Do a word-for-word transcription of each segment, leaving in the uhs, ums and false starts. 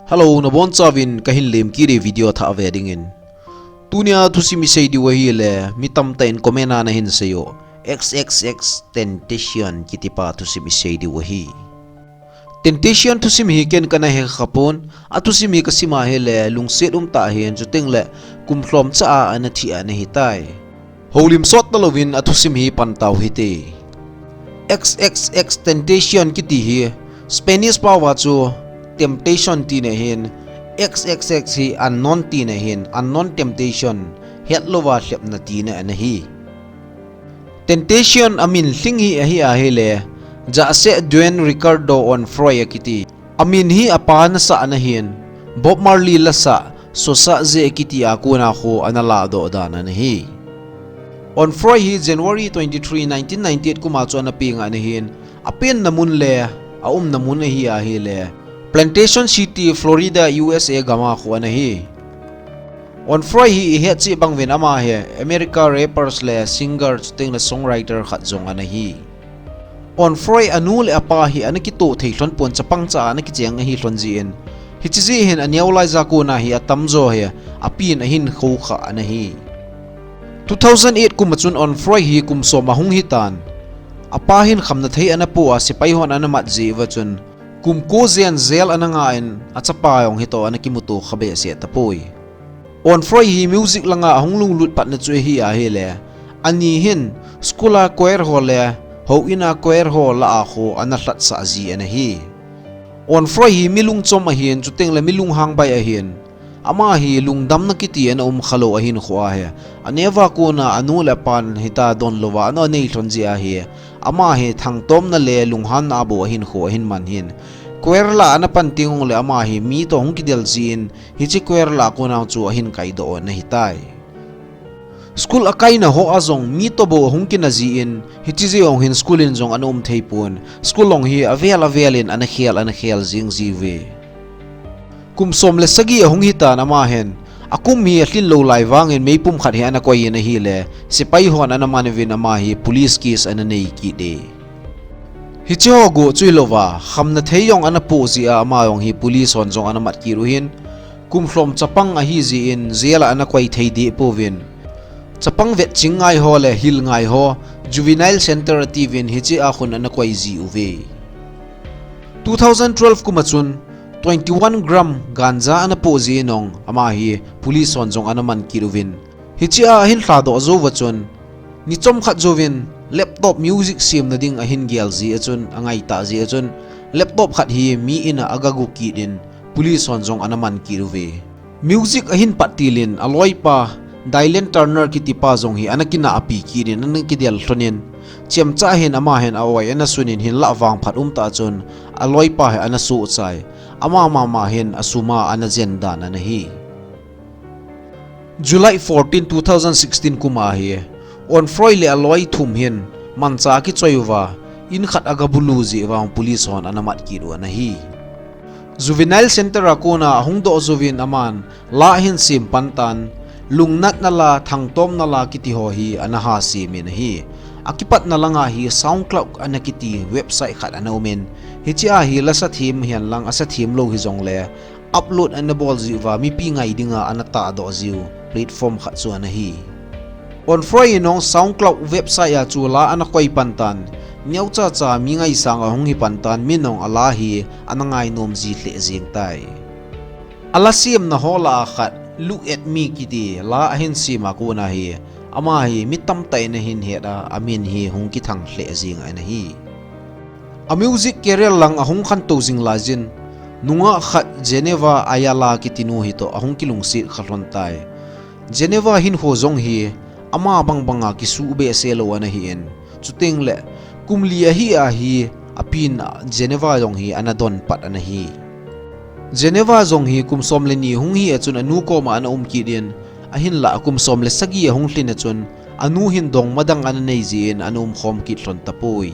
Hello, nabonchauvin kahin lemkit e video thah ve dingin. Tunia thusim isei diu ahile, mi tamtah in comment a nahin seiyu, X X X Tentacion kitipa thusim isei diu ahi. Tentacion thusim hi ken kana hekha pon, athusim hi kasim ahile, lungset umtah ahin, chutengle kum lhomcha a ana thi ana hitai. Houlim sot talouvin athusim hi pan tau hite. X X X Tentacion kiti hi Spanish paova chu temptation tina ahin, X X X hi unknown tina ahin, unknown temptation, hetlouva lhepna tina ana hi. Tentacion amin lhing hi ahi ahile, jahseh Juan Ricardo Onfroy akiti. Amin hi apa nasah ana hin, Bob Marley lasah Sosa Je kiti a kona khu ana lahdoh dan ana hi. Onfroy hi January twenty-three, nineteen ninety-eight kum a chu ana peng ana hin, apenna mun le aumna mun ahi ahile, Plantation City, Florida, U S A gam a khu ana hi. Onfroy hi ihet cheh bang uvin ama hi America rappers le singer chutengle songwriter khat jong ana hi. Onfroy anu le apa hi ana kitoh thei lhon pon chapang cha ana kicheng ahi lhon jeh in, hiche jeh hin aneo lai a kona hi atamjo hi apin ahin khoukhah ana hi. Two thousand eight kum a chun Onfroy hi kum som ahung hitan. Apa hin khamna thei ana poh a sepai hon ana mat jeh uva chun, kum ko jen jail ana ngah in achapa jong hitoh ana kimuto kha behseh tapoi. Onfroy hi music langa ahung lunglut patna chu ahi ahile, ani hin school a choir ho le houin a choir ho lah a khu ana lhatsah ji ana hi. Onfroy hi mi lungchom ahin, chutengle mi lunghang bai ahin. Ama hi lungdamna kiti ana um khalou ahin khu ahi. Aneo a kona anu le apan hitia donlouva ana nei lhon jeh ahi. Ama hi thangtomna le lunghanna bou ahin khu ahin man hin. Choir lah ana pan teng uleh ama hi mi toh hung kidel jin, hiche choir lah a kona chu ahin kaidoh ana hitai. School akaina ho a jong mi toh bou ahung kina jin, hiche jeh a hin school in jong ana um thei pon, school jong hi avel avel in ana khel, ana khel jing jiuve. Kum som le sagi ahung hitan ama hin, akum hi alhin lou lai vangin meipum khat hi ana koi in ahile, sepai hon ana man uvin ama hi police case ana nei kit e. Hiche ho gu chu hilouva, khamna thei jong ana poh jeh a ama jong hi police hon jong ana mat kit u hin, kum lhom chapang ahi jeh in jail a ana koi thei deh pouvin. Chapang vetching ngai ho le hil ngai ho, juvenile center atiuvin hiche a khun ana koi jiuve. Two thousand twelve kum a chun twenty-one gram ganja ana poh jeh in jong ama hi police hon jong ana man kit uvin. Hiche a ahin lhadoh jou uva chun, ni chomkhat jouvin laptop music semna ding ahin gel jeh a chun, angaitah jeh a chun, laptop khat hi mi in a aga gu kit in, police hon jong ana man kit uve. Music ahin pat til in, aloipa Dylan Turner kitipa jong hi ana kinahpi kit in, ana kidel lhon in, chemcha hin ama hin a-oi ana sun in, hinlah vangphat umtah chun aloipa hi ana sohchai. Ama mama hin asum a ana jen dan ana hi. July fourteen, two thousand sixteen kum a hi, Onfroy le aloi thum hin manchah akichoi uva, in khat aga bulu jeh uva police hon ana mat kit u ana hi. Juvenile center a kona ahung doh jouvin aman la ahin sem pan tan, lungnatna la, thangtomna la kiti ho hi ana ha sem in ahi. Akipatna langa hi SoundCloud ana kiti website khat ana um in, hiche a hi lasa them hihen lang asa them lou hijongle, upload ana bol jeh uva mipi ngai dinga ana tahdoh jiu platform khat chu ana hi. Onfroy in jong SoundCloud website a chu la ana koi pan tan, neocha cha mi ngaisang ahung hi pan tan, min jong ala hi ana ngainom ji lheh jeng tai. Ala semna ho lah a khat, Look at Me kiti la ahin sem a kona hi, ama hi mi tamtah in ahin het a, amin hi hung kithang lheh jeng ana hi. A music career lang ahung khantou jing laiyin, nungah khat Geneva Ayala kiti nu hi toh ahung kilungset kha lhon tai. Geneva hinkho jong hi ama bangbang a kisuh behseh lou ana hi in, chutengle kum li ahi a hi, apin Geneva jong hi ana don pat ana hi. Geneva jong hi kum som le ni hung hi a chun anu koma ana um kit in, ahinlah kum som le sagi ahung lhin a chun anu hin dongma dang ana nei jeh in ana umkhom kit lhon tapoi.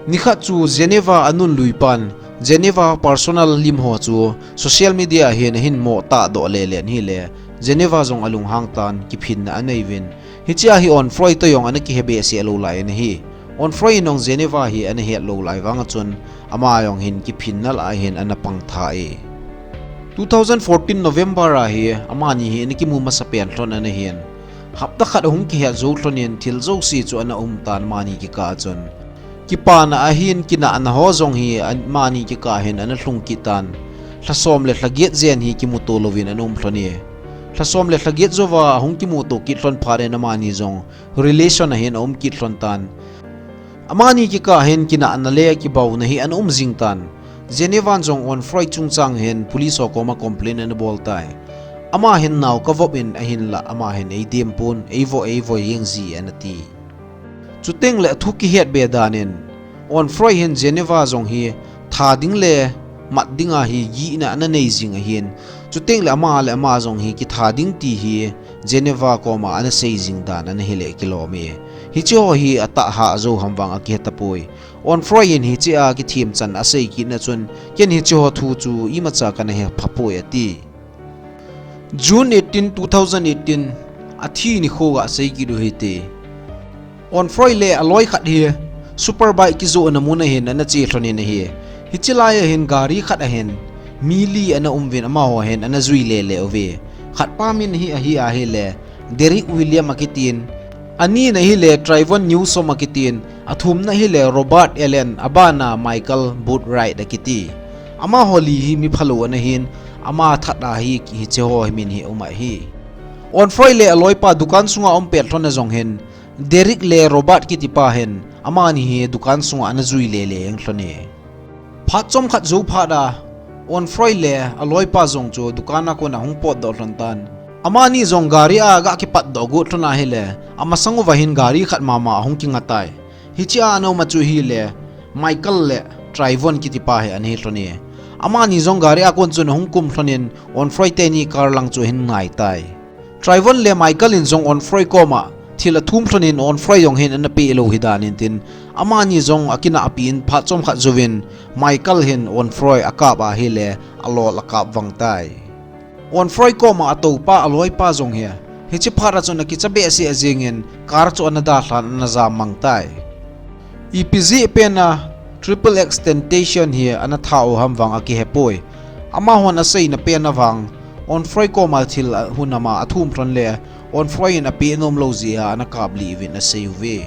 Nikhat chu Geneva anunlui pan, Geneva personal lim ho chu social media hin ahin mo tahdoh lelen ahile, Geneva jong alunghang tan kiphinna anei uvin. Hiche a hi Onfroy toh jong ana kihe behseh lou lai ana hi. Onfroy in jong Geneva hi ana het lou lai vang a chun, ama jong hin kiphinna lah a hin ana pang tha e. Two thousand fourteen November a hi amani hi ana kimu masa pen lhon ana hin. Hapta khat ahung kihet jou lhon in thil jouse chu ana um tan amani kikah a chun. Kipana ahin kinahna ho jong hi amani kikah hin ana lhung kit tan. Lhasom le lhaget jen hi kimuto louvin ana um lhon e. Lhasom le lhaget jouva ahung kimuto kit lhon phat in amani jong relation ahin aum kit lhon tan. Amani kikah hin kinahna le kibauna hi ana um jing tan. Geneva jong Onfroy chungchang hin police ho koma complain ana bol tai. Ama hin nao kavop in ahinlah ama hin eidem pon, eivo eivo jeng ji ana ti. Chuteng le thu kihet be dan in Onfroy hin Geneva jong hi tha ding le mat ding a hi gihna ana nei jing ahin. Chuteng le ama le ama jong hi kitha ding ti hi Geneva koma ana sei jing dan ana hi le kilom e. Hiche ho hi atah ha jou ham vang akihe tapoi. Onfroy in hiche a kithemchan asei kit na chun ken hiche ho thu chu imacha kana he phapoi ati. June eighteen, two thousand eighteen, athi nikho ga sei kit u hite. Onfroy le aloi khat hi super bike kijohna mun ahin ana che lhon in ahi. Hiche lai ahin gari khat ahin mi li ana um uvin amaho hin ana jui le le uve. Khat pa min hi ahi ahile Derek William akitin, anina hile Trayvon Newsom akitin, athumna hile Robert Allen, abana Michael Boatwright akiti. Amaho li hi mi phalou ana hin, ama that a hi hiche ho hi min hi um ahi. Onfroy le aloipa dukan sunga um pet lhon a jong hin, Derek le Robert kitipa hin, amani hi dukan sunga ana jui le le jeng lhon e. Phat chomkhat jou phat a, Onfroy le aloipa jong chu dukan a kona hung potdoh lhon tan. Amani jong gari a ga kipatdoh got lhon ahile, amasang uva hin gari khat mama ahung kinga tai. Hiche a ana um a chu hile, Michael le Trayvon kitipa hi ana hi lhon e. Amani jong gari a kon chun ahung kum lhon in, Onfroy teni car lang chu ahin ngai tai. Trayvon le Michael in jong Onfroy koma thil athum lhon in Onfroy jong hin ana pe lou hi dan in tin, amani jong akinahpi in phat chomkhat jouvin Michael hin Onfroy akap ahile alol akap vang tai. Onfroy koma atoupa aloipa jong hi hiche phat a chun akicha behseh jeng in car chu ana dalhan ana jam mang tai. Ipi jeh pen a Triple X Tentacion hi ana that u ham vang akihe poi. Amahon aseina pen a vang, Onfroy koma thil a hun ama athum lhon le, Onfroy in ape nom lou jeh a ana kap lih uvin asei uve.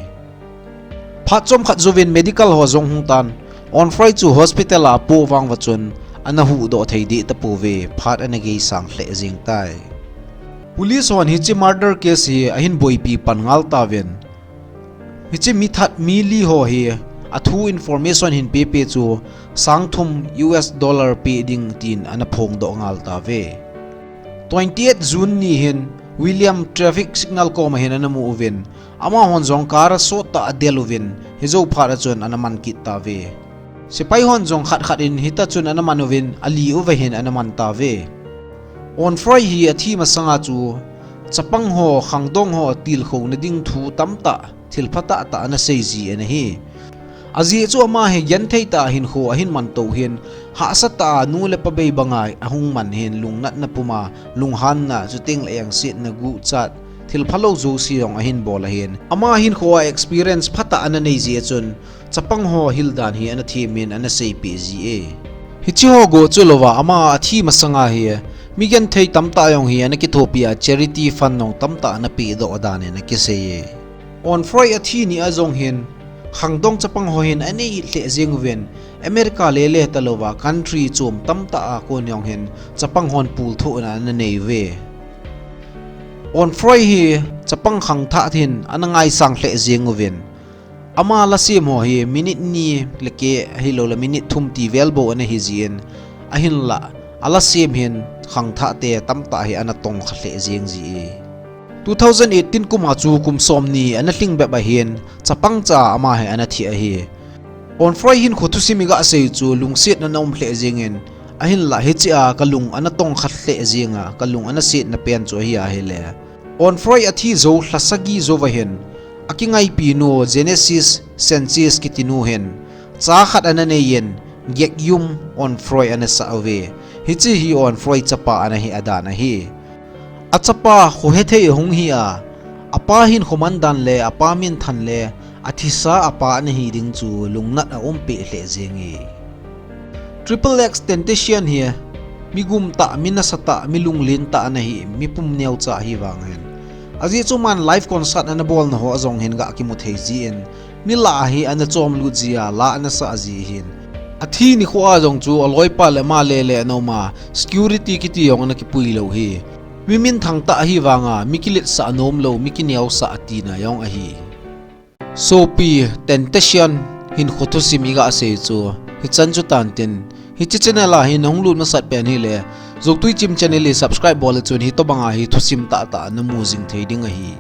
Phat chomkhat jouvin medical ho jong hung tan, Onfroy chu hospital a apoh vang uva chun, ana huhdoh thei deh tapouve, phat ana geisang lheh jeng tai. Police hon hiche murder case hi ahin boipi pan ngal tauvin, hiche mi that mi li ho hi athu information hin pepe chu sang thum U S dollar pe ding tin ana phongdoh ngal tauve. Twenty eight June ni hin William traffic signal koma hin ana mu uvin, amahon jong car asot tah adel uvin, hijou phat a chun ana man kit tauve. Sepai hon jong khat khat in hita chun ana man uvin, ali uva hin ana man tauve. Onfroy hi athi masanga chu chapang ho, khangdong ho tilkhouna ding thu tamtah, thil phatah tah ana sei ji ana hi. Ajeh chu ama hi genthei tah a hinkho ahin man tou hin, hahsa tah a nu le pa bei banga ahung man hin, lungnatna puma lunghanna, chuteng le engsetna, guhchat, thil phalou jouse jong ahin bol ahin. Ama hinkho a experience phatah ana nei jeh a chun, chapang ho hil dan hi ana them in ana seipeh ji e. Hiche ho go chu louva ama athi masanga hi mi genthei tamtah jong hi ana kithopi a charity fund jong tamtah ana pehdoh dan in akisei e. Onfroy athi ni a jong hin khangdong chapang ho hin ana it lheh jeng uvin, America lele talouva country chom tamtah a kon jong hin chapang hon pulthohna ana nei uve. Onfroy hi chapang khangthah hin ana ngaisang lheh jeng uvin, ama lasem ho hi minute ni le keh ahilouleh minute thum ti vel bou ana hi jin, ahinlah alasem hin khangthahte tamtah hi ana tongkha lheh jeng ji e. Two thousand eighteen kum a chu kum somni ana lhing bep ahin, chapang cha ama hi ana thi ahi. Onfroy hinkho thusim iga sei chu lungsetna ana um lheh jengin, ahinlah hiche a kalung ana tongkha lheh jenga, kalung ana setna pen chu ahi ahile, Onfroy athi jou lha sagi jouva hin, akingaipinu Genesis Sanchez kitinu hin, cha khat ana neiyin, Gekyum Onfroy ana sah uve. Hiche hi Onfroy chapa ana hi adan ahi. Achapa khohethei ahung hi a, apa hinkho mandan le apa minthan le athisa apa ana hi ding chu lungnat aumpeh lheh jenge. Triple X Tentacion hi Mi gum tah, mi nasa tah, mi lunglen tah ana hi, mi pum neo cha hi vang hin. Ajeh chu aman live concert ana bolna ho a jong hin ga kimu thei jin, mi lah a hi ana chom lut ji a, la ana sa ji hin. Athi nikho a jong chu aloipa le ama le le ana um a, security kiti jong ana kipui lou hi. Mi minthang tah hi vang a, mi kiletsah nom lou, mi kineosah tina jong ahi. Sopi, Tentacion hinkho thusim iga sei chu hichan chu tan tin, hiche channel a hin hung lut masat pen hile, Jotui Chim channel hi subscribe bol le chun hitobang a hi thusim tah tah namu jing thei ding ahi.